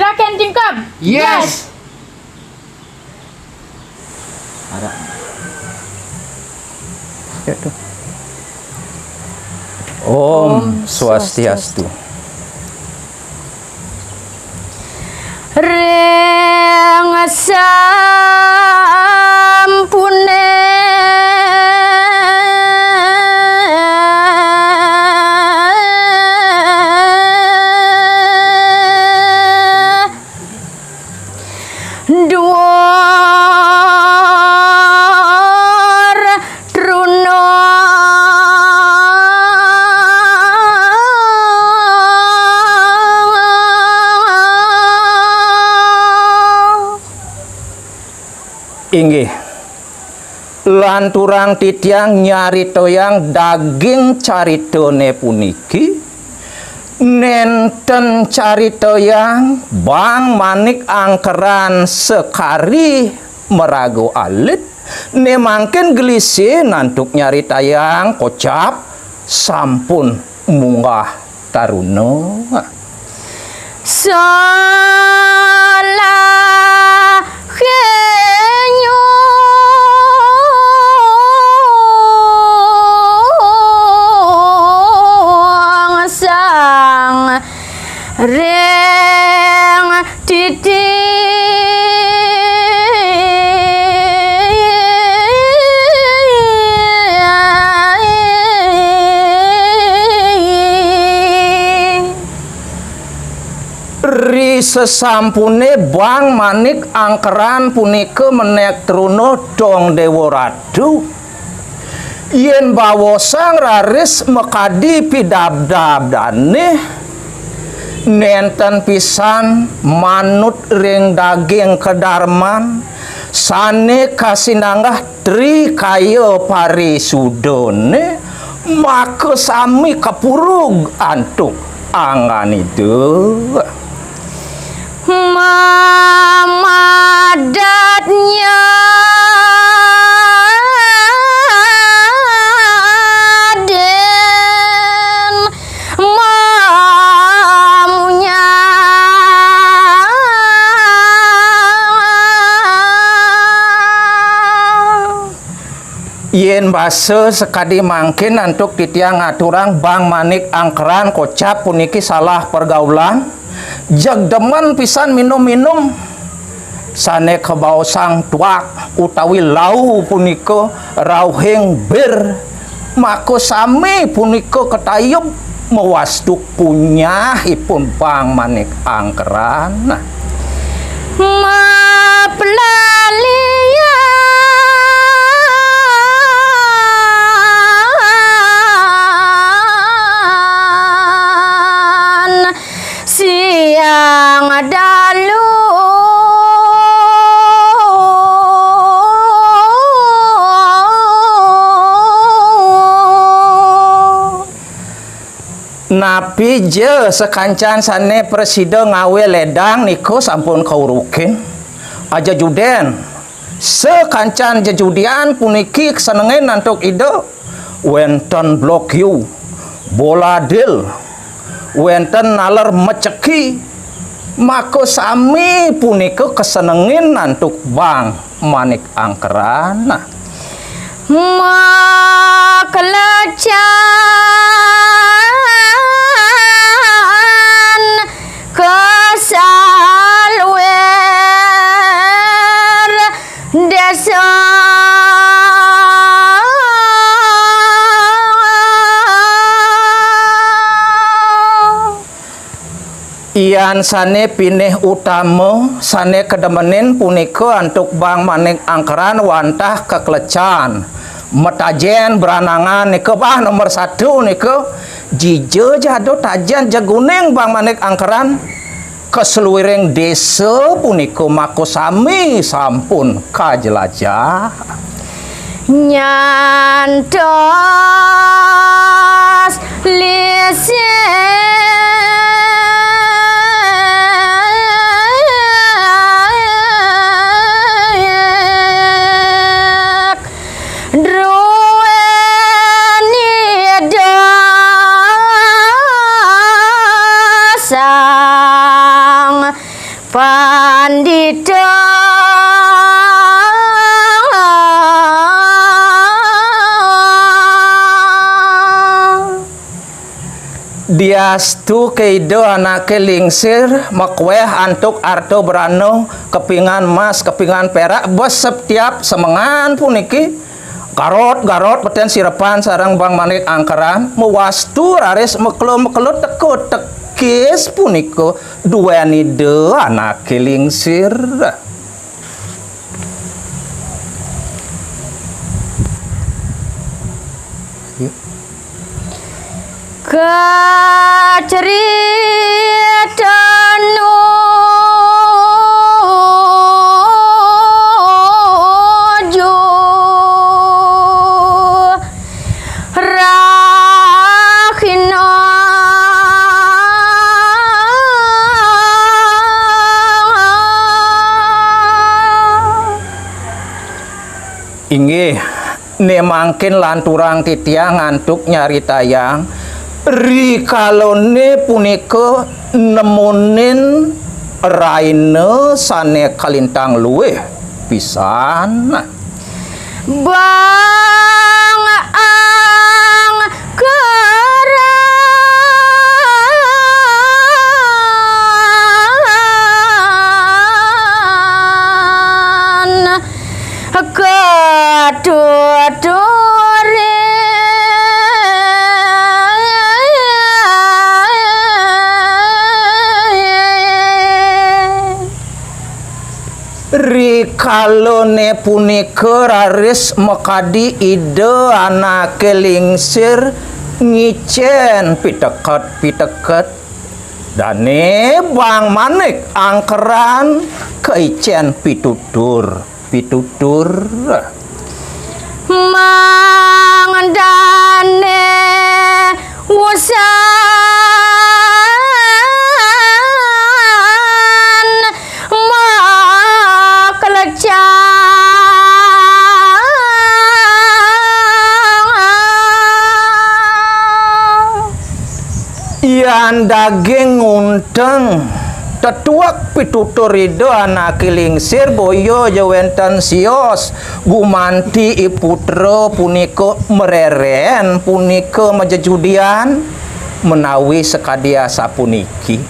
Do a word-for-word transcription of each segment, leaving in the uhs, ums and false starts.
Raken Tingkab. Yes. Om Swastiastu. Ring sampune duwur truna. Inggih. Lanturang titiang nyaritayang daging caritane puniki, nenten caritayang Bang Manik Angkeran sakari maraga alit, ne mangkin gelise antuk nyaritayang kocap sampun munggah taruna. Salah kenyung sang ring titi. Ri sesampune Bang Manik Angkeran punika menek truna dong Dewa Ratu, yen bawosang raris makadi pidabdab dane, nenten pisan manut ring daging kadarman sane kasinanggah Tri Kaya Parisudane, maka sami kapurug antuk anggan Ida. Mamadatnya den mamunya. Yen basa sakadi mangkin antuk titiang ngaturang Bang Manik Angkeran kocap puniki salah pergaulan, jeg demen pisan minum-minum sane kabaosang tuak utawi lau punika rauhing bir, maka sami punika katayub mawastu kunyahipun Bang Manik Angkeran. Maplalian siang dalu. Napi ja sakancan sane prasida ngawe ledang nika sampun kaurukin. Ajejuden, sakancan jejudian puniki kasenengin antuk Ida. Wenten blokyu, boladil, wenten naler meceki, maka sami punika kasenengin antuk Bang Manik Angkeran. Maklecan kasalwer desa. Yan sane pinih utama, sane kademenin punika antuk Bang Manik Angkeran wantah kaklecan. Matajen branangan nika, bah, nomor satu nika, jija jado tajen jeguning Bang Manik Angkeran. Kasluiring desa punika maka sami sampun kajelajah. Nyantos lisik druweni dasang Diastu ké Ida anaké lingsir, makwéh antuk arta brana, kepingan mas, kepingan pérak, bes setiap semengan puniki. Garot-garot petén sirepan sareng Bang Manik Angkeran, mawastu raris mekelo-mekelo teka-tekis punika duén Ida anaké lingsir. Kacrita nuju rahina. Inggih, né mangkin lanturang titiang antuk nyaritayang, rikalané punika nemonin raina sané kalintang luih pisan. Bang Angkeran. Katuturi. Rikalané punika raris makadi Ida anaké lingsir ngicén piteket-piteket. Dané Bang Manik Angkeran kaicén pitutur. Pitutur. Mangdané wusan maklecang. Yan daging ngunteng, tetuek pitutur Ida anaké lingsir, boya ja wénten sios gumanti i putra punika mrérén punika majejudian menawi sakadi asapuniki.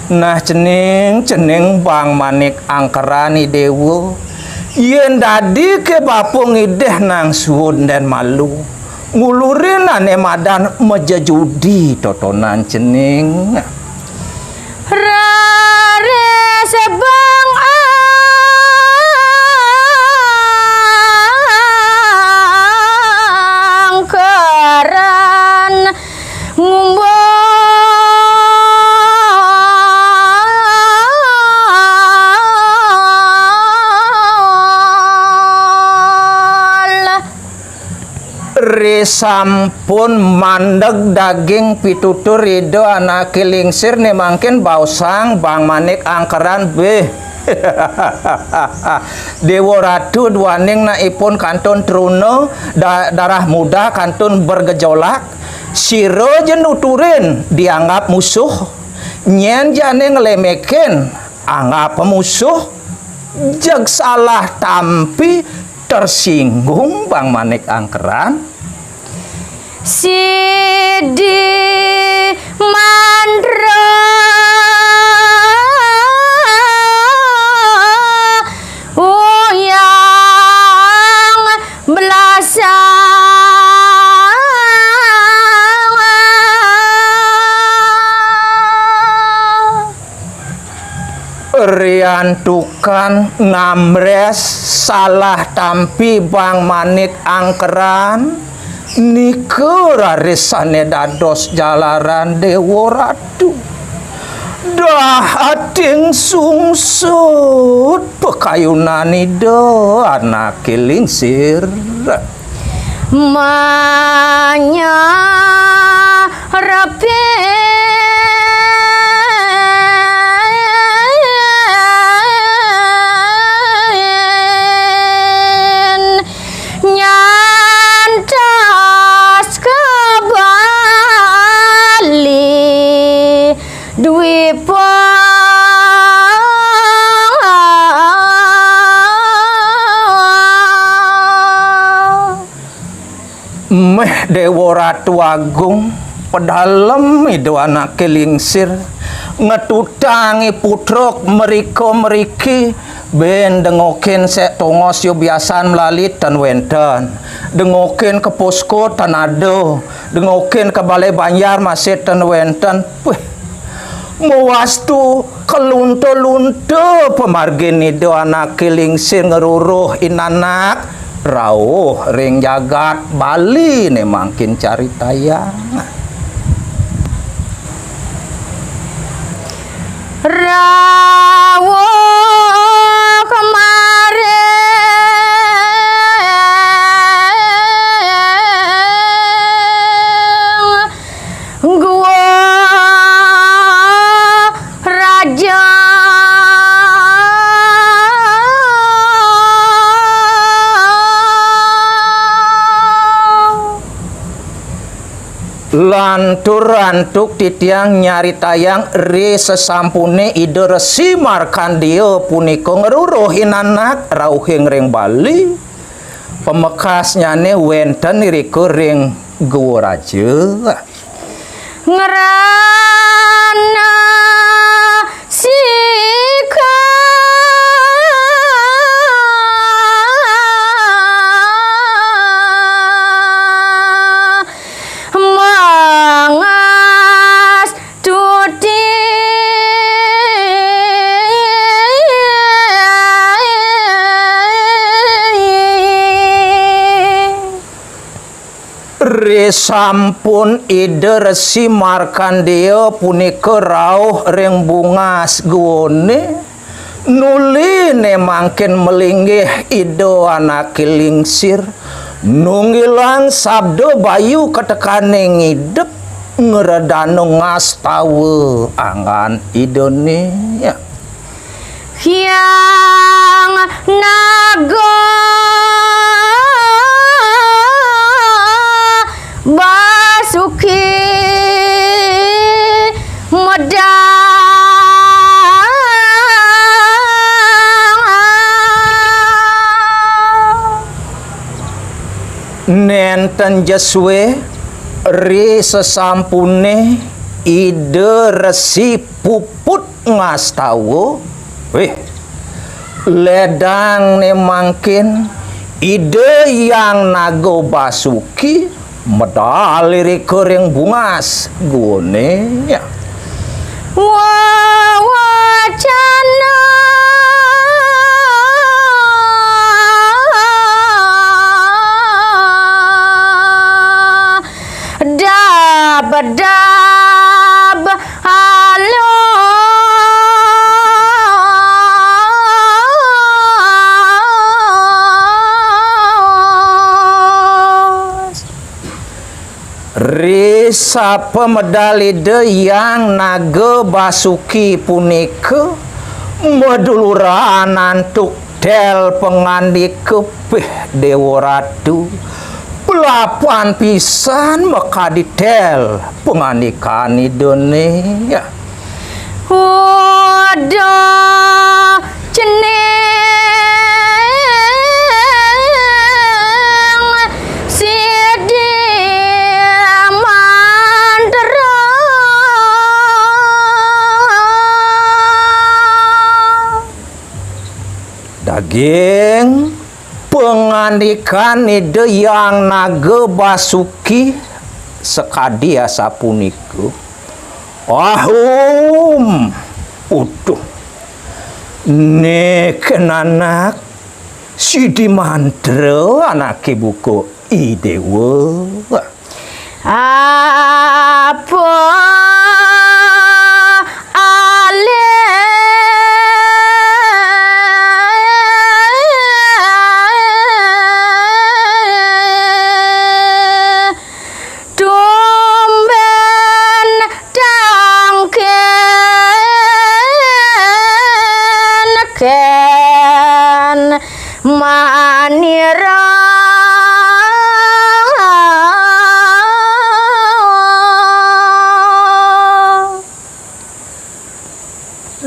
Nah, cening, cening Bang Manik Angkeran, i déwa, yén dadi ké bapa ngidih nang suud ndén malu, ngulurin ané madan majejudi totonan cening. Raris Bang Angkeran ngumbul. Risampun mandeg daging pitutur Ida anaké lingsir, né mangkin baosang Bang Manik Angkeran, béh. Déwa Ratu duaning nak ipun kantun truna, da-, darah muda kantun bergejolak, sira ja nuturin dianggap musuh, nyén ja ané nglemekin anggap musuh, jeg salah tampi tersinggung Bang Manik Angkeran. Sidi mantra uyang belasang. Riantukan ngamrés salah tampi Bang Manik Angkeran, nika raris sané dados jalaran Déwa Ratu. Dah ating sungsut pakayunan Ida anaké lingsir. Manyarepin nyantos ka Bali. Dwipa. Méh Déwa Ratu Agung, Pedalem Ida Anaké Lingsir, ngetutang i putra mrika mriki, bén dengokin sék tongos ya biasan mlali ten wénten. Dengokin ka posko ten ada, dengokin ka balé banjar masih ten wénten. Wéh, mawastu kalunta-lunta pamargin Ida Anaké Lingsir ngruruh inanak rauh ring jagat Baliné mangkin caritayang. Rawuh kemari gua raja. Lantur antuk titiang nyaritayang ri sesampuné Ida Resi Markandia punika ngruruh inanak rauhing ring Bali. Pamekasnyané wénten irika ring Gua Raja. Ngrana sika mangas tuti. Risampun Ida Resi Markandeya punika rauh ring bungas guane, nuline mangkin malinggih Ida Anake Lingsir, nunggilang sabda bayu katekaning idep, ngredana ngastawa anggan Idane. Hyang Naga Basuki medal. Nenten jesue ri sesampune Ida Resi puput ngastawa. Wih, ledang ne mangkin Ida Hyang Naga Basuki medal irika ring bungas guane. Wawacana dab dab alus. Ri sapamedal Ida Hyang Naga Basuki punika maduluran antuk tel pangandika, pih Dewa Ratu, pelapan pisan makadi tel pangandikan Idane. Uduh cening sidi mantra. Daging pangandikan Ida Hyang Naga Basuki sakadi asapunika. Ahum! Uduh. Neken anak sidi mantra anake buka I Dewa. Apa alih tumben tangken ken manira.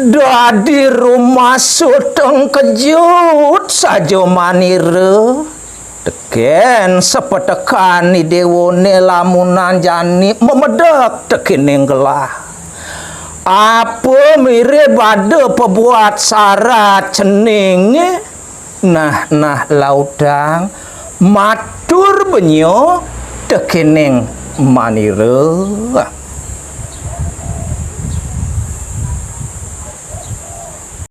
Dadi rumasa tengkejut saja manira. Tekén sapetekan I Déwané lamunan jani mamedek tekéning gelah. Apa mirib ada pabuat sarat ceningé, nah, nah, lautang matur benya tekéning manira.